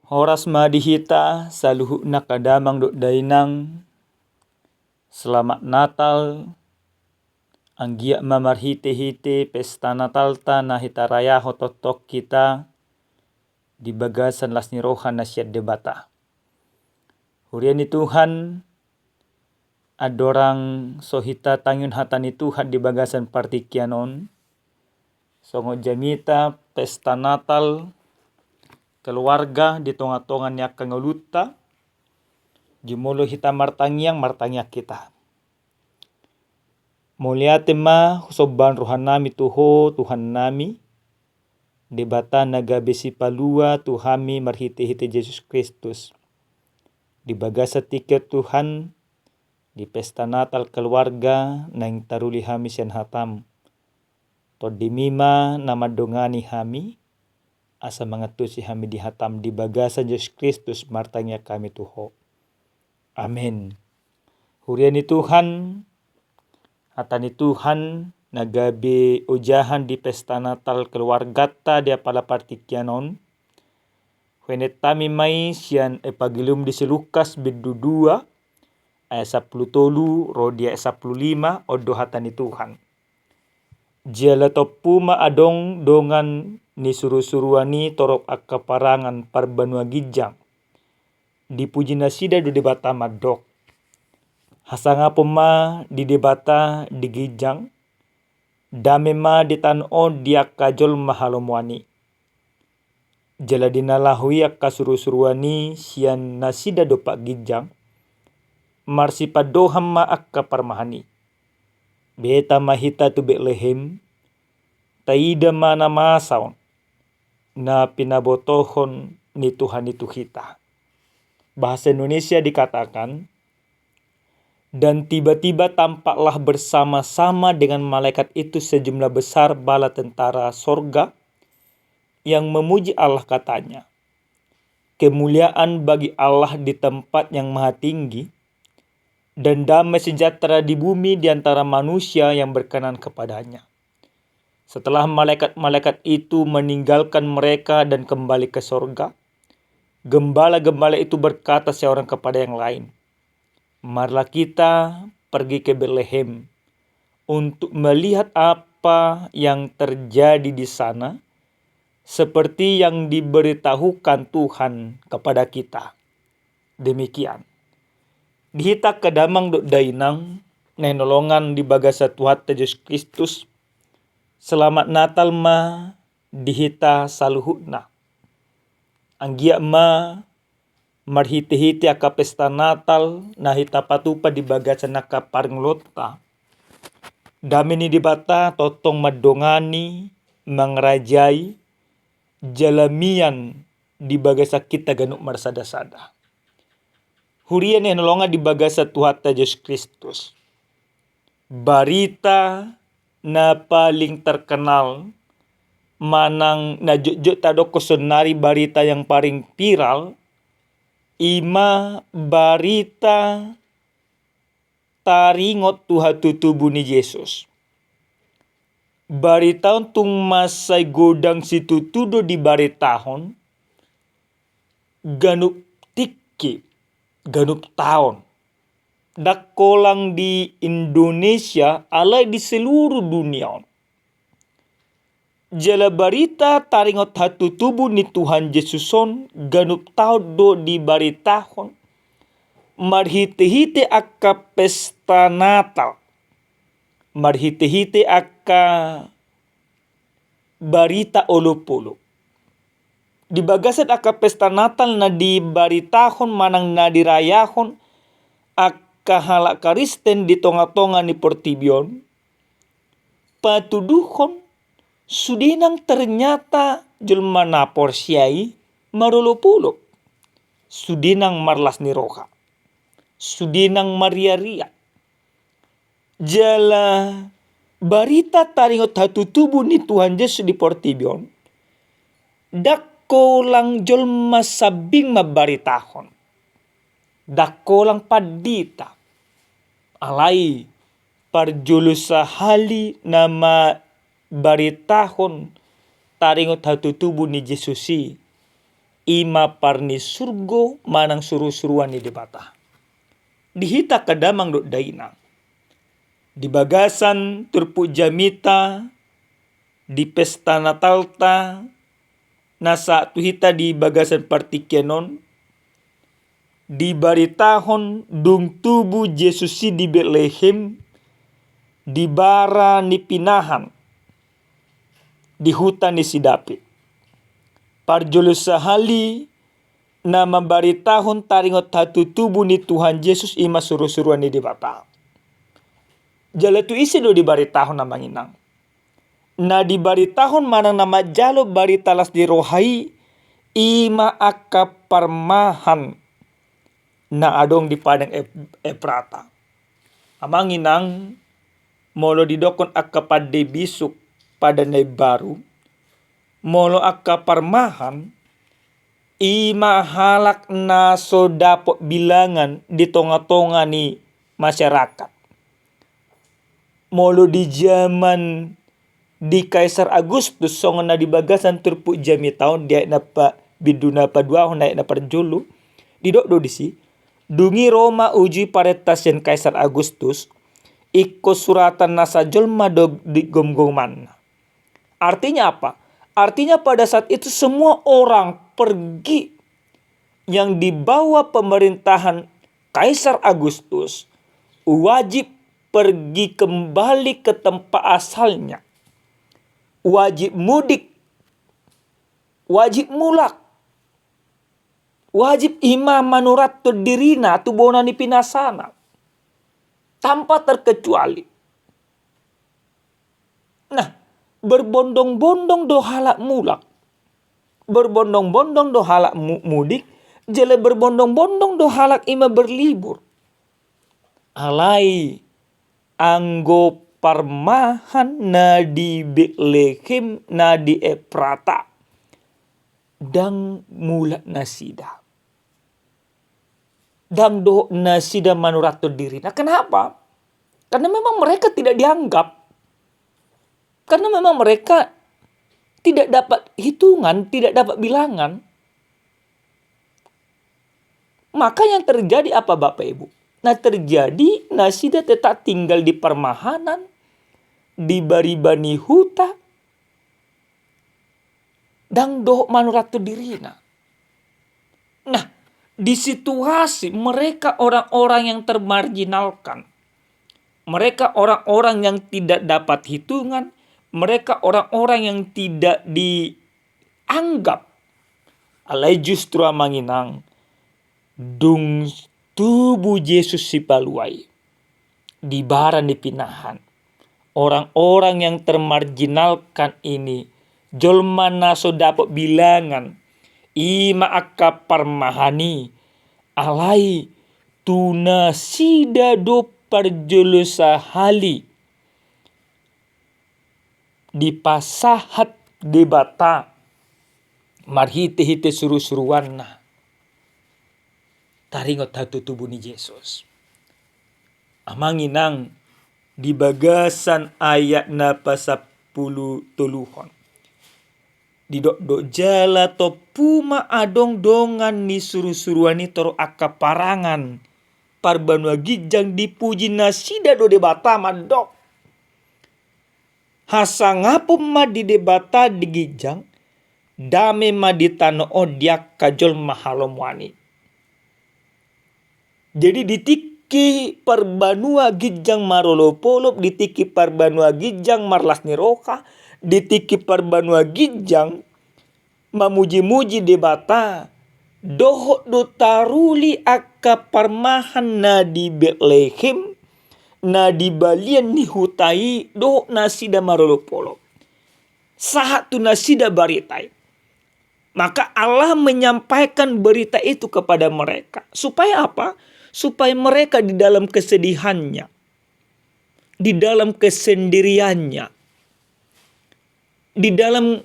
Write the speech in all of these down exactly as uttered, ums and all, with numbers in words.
Horas ma di hita saluhutna angka damang dohot dainang. Selamat Natal. Anggiat ma marhite-hite pesta Natalta na hita rayahon tongtong hita di bagasan las ni roha na sian Debata. Huria ni Tuhan, andorang so hita tangihon hata ni Tuhan di bagasan partingkian on, songon jamita pesta Natal keluarga di tonga-tonga ni angka ngolunta, jumolo hita martangiang, martangiang hita. Mauliate ma husomba rohanami tu Ho, Tuhannami, Debata na gabe sipalua tu hami marhite-hite Jesus Kristus. Di bagasan tingki on Tuhan, di pesta Natal keluarga naeng taruli hami sian hataM. TondiMi ma na mandongani hami, asa mangantusi hami di hataM. Di bagasan Jesus Kristus martangiang hami tu Ho. Amen. Huria ni Tuhan, hata ni Tuhan na gabe ojahan di pesta Natal keluarganta di apala partingkian on, huenetami ma i sian Evangelium di si Lukas bindu dua, ayat sampulu tolu ro di ayat sampulu lima. On do hata ni Tuhan. Jala tompu ma adong dongan ni suru-suruan i torop angka parangan parbanua ginjang. Dipuji nasida do Debata mandok: Hasangapon ma di Debata di ginjang, dame ma di tano on di angka jolma halomoan i. Jala di na laho i angka suru-suruan i sian nasida dompak ginjang, marsipandohan ma angka parmahan i: Beta ma hita tu Betlehem, taida ma na masa on, na pinabotohon ni Tuhan i tu hita. Bahasa Indonesia dikatakan, dan tiba-tiba tampaklah bersama-sama dengan malaikat itu sejumlah besar bala tentara sorga yang memuji Allah, katanya: Kemuliaan bagi Allah di tempat yang maha tinggi, dan damai sejahtera di bumi di antara manusia yang berkenan kepadanya. Setelah malaikat-malaikat itu meninggalkan mereka dan kembali ke sorga, gembala-gembala itu berkata seorang kepada yang lain: Marilah kita pergi ke Betlehem untuk melihat apa yang terjadi di sana, seperti yang diberitahukan Tuhan kepada kita. Demikian. Di hita angka damang dohot dainang na hinaholongan di bagasan Tuhanta Jesus Kristus, selamat Natal ma di hita saluhutna. Anggiat ma marhite-hite angka pesta Natal na hita patupa di bagasan angka parngoluonta, dame ni Debata tongtong mandongani, mangarajai, jala mian di bagasan hita ganup marsada-sada. Huria na hinaholongan di bagasan Tuhanta Jesus Kristus, barita na paling terkenal manang na jotjot tadokkon saonari, barita yang paling viral, i ma barita taringot tu hatutubu ni Jesus. Barita on tung mansai godang situtu do dibaritahon, ganup tingki, ganup taon. Ndang holan di Indonesia, alai di seluruh dunia on. Jala barita taringot hatutubu ni Tuhan Jesus on ganup taon do dibaritahon marhite-hite angka pesta Natal, marhite-hite angka barita olopolop. Di bagasan angka pesta Natal na dibaritahon manang na dirayahon angka halak Kristen di tonga-tonga ni portibi on, patuduhon sude nang ternyata jolma na porsea i marolopolop, sude nang marlas ni roha, sude nang marria-ria. Jala barita taringot hatutubu ni Tuhan Jesus di portibi on, ndang holan jolma sambing mambaritahon, ndang holan pandita. Alai parjolo sahali na mambaritahon taringot hatutubu ni Jesus i, i ma par ni surgo manang surusuruan ni Debata. Di hita angka damang dohot dainang, di bagasan turpuk jamita, di pesta Natalta, na sahat tu hita di bagasan partingkian on, dibaritahon dung tubu Jesus i di Betlehem, di bara ni pinahan, di huta ni si David. Parjolo sahali na mambaritahon taringot hatutubu ni Tuhan Jesus i ma surusuruan ni Debata. Jala tu ise do dibaritahon, amang inang? Na dibaritahon manang na manjalo barita las ni roha i, i ma angka parmahan na adong di padang Ep-, Eprata. Amang inang, molo didokkon angka pande bisuk pada na imbaru, molo angka parmahan, i ma halak na so dapot bilangan di tongatonga ni masyarakat. Molo di jaman di Kaisar Agustus, songon na di bagasan turpuk jamita on, di ayat na pa-, bindu na paduahon, ayat na parjolo, didok do disi, dung i ro ma uju i parenta sian Kaisar Agustus, ingkon suratan nasa jolma do di gomgomanna. Artinya apa? Artinya pada saat itu semua orang pergi yang di bawah pemerintahan Kaisar Agustus wajib pergi kembali ke tempat asalnya. Wajib mudik, wajib mulak, wajib i ma manurathon dirina tu bona ni pinasana. Tanpa terkecuali. Nah, berbondong-bondong do halak mulak. Berbondong-bondong do halak mu-, mudik, jala berbondong-bondong do halak i ma berlibur. Alai anggo parmahan na di Betlehem, na di Eprata, ndang mulak nasida. Ndang dohot nasida manurathon dirina. Kenapa? Karena memang mereka tidak dianggap. Karena memang mereka tidak dapat hitungan, tidak dapat bilangan. Maka yang terjadi apa, Bapak Ibu? Nah, terjadi nasida tetap tinggal di parmahanan, di bariba ni huta, ndang dohot manurathon dirina. Nah, di situasi mereka orang-orang yang termarginalkan, mereka orang-orang yang tidak dapat hitungan, mereka orang-orang yang tidak dianggap. Alai justru, amang inang, dung tubu Jesus Sipalua i di bara ni pinahan, orang-orang yang termarginalkan ini, jolma na so dapot bilangan, i ma angka parmahan i, alai tu nasida do parjolo sahali dipasahat Debata marhite-hite surusuruanna taringot hatutubu ni Jesus. Amang inang, di bagasan ayat na pasampulu toluhon, didok do, jala tompu ma adong dongan ni surusuruan i torop angka parangan parbanua ginjang, dipuji nasida do Debata mandok, hasangapon ma di Debata di ginjang, dame ma di tano on di angka jolma halomoan i. Jadi di tingki parbanua ginjang marolopolop, di tingki parbanua ginjang marlas ni roha, di tingki parbanua ginjang mamujimuji Debata, dohot do taruli angka parmahan na di Betlehem, na di balian ni huta i, dohot nasida marolopolop. Sahat tu nasida barita i. Maka Allah menyampaikan berita itu kepada mereka. Supaya apa? Supaya mereka di dalam kesedihannya, di dalam kesendiriannya, di dalam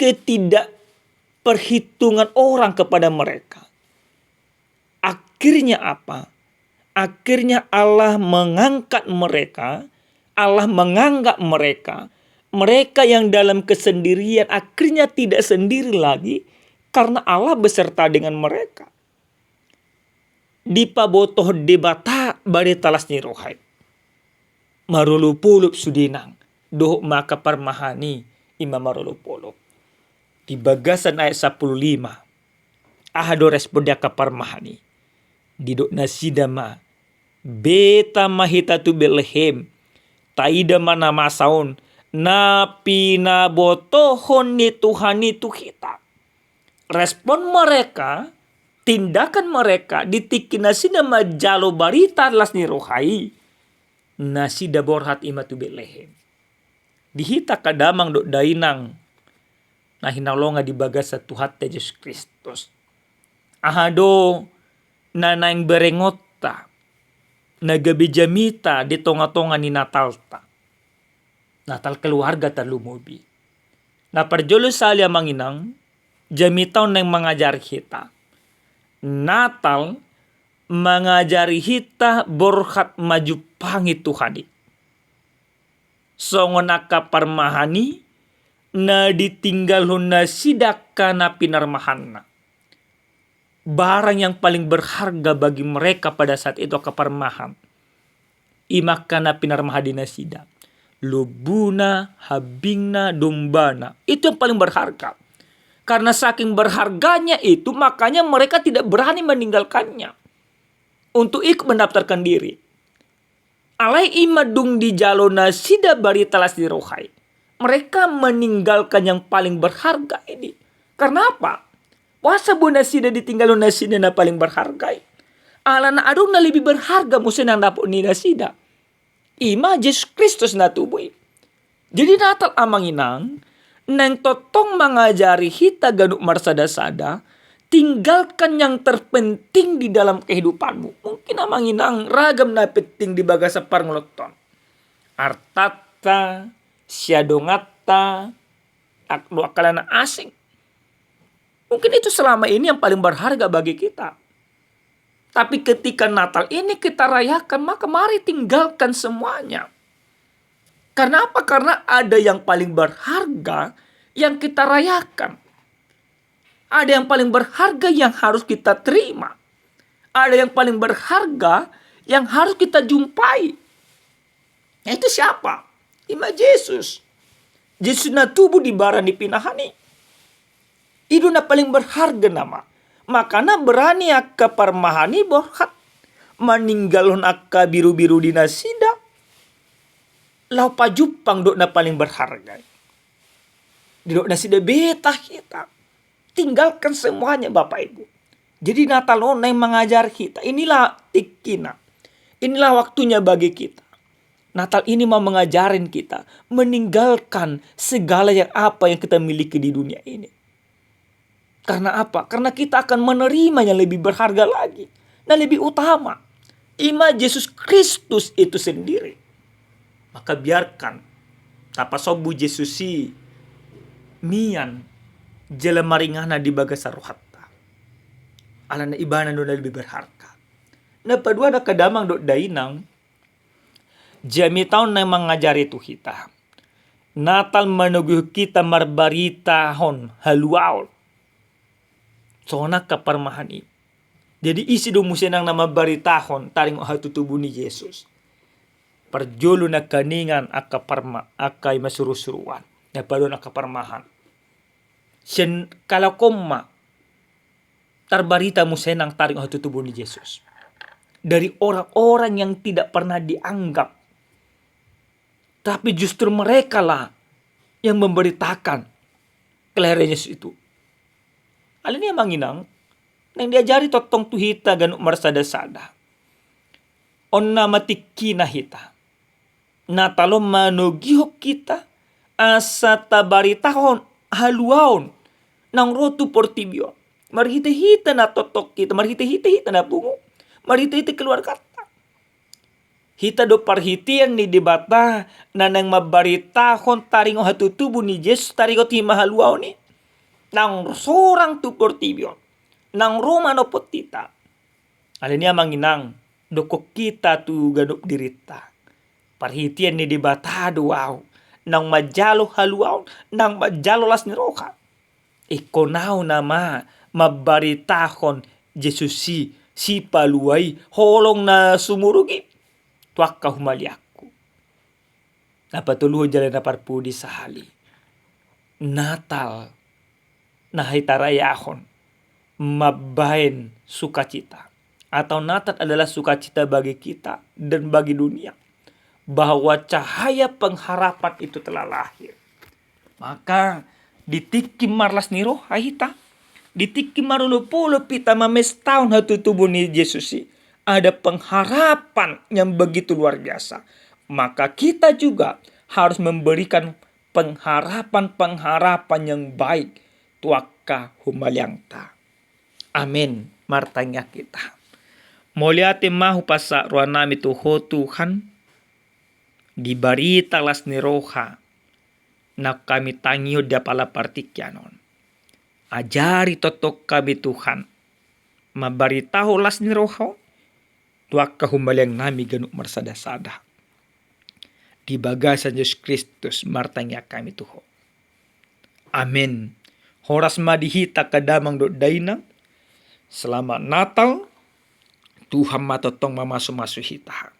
ketidakperhitungan orang kepada mereka. Akhirnya apa? Akhirnya Allah mengangkat mereka, Allah menganggap mereka, mereka yang dalam kesendirian akhirnya tidak sendiri lagi, Karena Allah beserta dengan mereka. Dipabotohon Debata barita las ni roha i. Marolopolop sude inang dohot ma angka parmahan i, ima marolopolop. Di bagasan ayat sampulu lima, aha do respon ni angka parmahan i? Didok nasida ma, "Beta ma hita tu Betlehem, taida ma na masa on na pinabotohon ni Tuhan i tu hita." Respon mereka, tindakan mereka di tingki nasida manjalo barita las ni roha i, nasida borhat ima tu Betlehem. Di hita angka damang dohot dainang na hinaholongan di bagasan Tuhanta Jesus Kristus, aha do na naeng berengonta, na gabe jamita di tongatonga ni Natalta? Natal keluarga tarlumobi. Na parjolo sahali amang inang, jamita on naeng mangajari hita. Natal mangajari hita borhat manjumpangi Tuhan i. Songon angka parmahan i, na ditinggalhon nasida angka na pinarmahanna. Barang yang paling berharga bagi mereka pada saat itu angka parmahan, ima angka na pinarmahan di nasida. Lombuna, hambingna, dombana. Itu yang paling berharga. Karena saking berharganya itu, makanya mereka tidak berani meninggalkannya untuk ikut mendaftarkan diri. Alai ima dung dijalo nasida barita las ni roha i, mereka meninggalkan yang paling berharga ini. Karena apa? Boasa bo nasida ditinggalhon nasida na paling berharga i? Alana adong na lebih berharga muse naeng dapot ni nasida. Ima Jesus Kristus na tubu i. Jadi Natal amang inang, naeng tongtong mangajari hita ganup marsada-sada, tinggalkan yang terpenting di dalam kehidupanmu. Mungkin amang inang ragam na penting di bagasan parngoluonta on. Artanta, siadonganta, ak-, dohot angka na asing. Mungkin itu selama ini yang paling berharga bagi kita. Tapi ketika Natal ini kita rayakan, maka mari tinggalkan semuanya. Karena apa? Karena ada yang paling berharga yang kita rayakan. Ada yang paling berharga yang harus kita terima. Ada yang paling berharga yang harus kita jumpai. Nah, itu siapa? Ima Jesus. Jesus na tubu di bara ni pinahan i. I do na paling berharga nama. Makana berani angka parmahan i borhat maninggalhon angka birubiru di nasida laho pajumpang dohot na paling berharga i. Didok nasida beta hita. Tinggalkan semuanya, Bapak Ibu. Jadi Natal on naeng mangajari hita. Inilah tingkina. Inilah waktunya bagi kita. Natal ini mau mengajarin kita meninggalkan segala yang apa yang kita miliki di dunia ini. Karena apa? Karena kita akan menerima yang lebih berharga lagi, yang lebih utama. Ima Jesus Kristus itu sendiri. Maka biarkan tapasombu Jesus i mian jala maringanan di bagasan rohanta. Alana ibana do na lebih berharga. Na paduahon angka damang dohot dainang, jamita on naeng mangajari tu hita. Natal manoguhon hita marbaritahon haluaon. Songon angka parmahan i. Jadi ise do muse nang na mambaritahon taringot hatutubu ni Jesus? Parjolo nangkiningan angka parma-, angka ima surusuruan. Na paduahon angka parmahan. Sian halak on ma tarbarita muse nang taringot hatutubu ni Jesus. Dari orang-orang yang tidak pernah dianggap. Tapi justru mereka lah yang memberitakan kelahiran Yesus itu. Alani i amang inang, naeng diajari tongtong tu hita ganup marsada-sada. On nama tingkina hita. Natal on manogihon hita asa tabaritahon haluaon naung ro tu portibi on. Marhite hita na tongtong hita, marhite hita hita na pungu, marhite hita keluarganta. Hita do parhitean ni Debata na naeng mambaritahon taringot hatutubu ni Jesus, taringot ima haluaon i naung sorang tu portibi on, naung ro manopot hita. Alani i amang inang, dokkon hita tu ganup dirinta. Parhitean ni Debata do ahu, naung manjalo haluaon, naung manjalo las ni roha. Ingkon au nama mambaritahon Jesus i, Sipalua i, holong na sumurung i tu angka humaliangku. Na patoluhon jala na parpudi sahali, Natal na hita rayahon mambaen sukacita, atau Natal adalah sukacita bagi kita dan bagi dunia, bahwa cahaya pengharapan itu telah lahir. Maka di tingki marlas ni roha hita, di tingki marolopolop hita mamestahon hatutubu ni Jesus i, ada pengharapan yang begitu luar biasa. Maka kita juga harus memberikan pengharapan-pengharapan yang baik tu angka humaliangta. Amin. Martangiang hita. Mauliate ma hupasahat rohanami tu Ho Tuhan, di barita las ni roha naung hami tangihon di apala partingkian on. Ajari tongtong hami Tuhan mambaritahon las ni roha on tu angka humaliangnami ganup marsadasada. Di bagasan Jesus Kristus martangiang hami tu Ho. Amin. Horas ma di hita angka damang dohot dainang. Selamat Natal. Tuhan ma tongtong mamasumasu hita.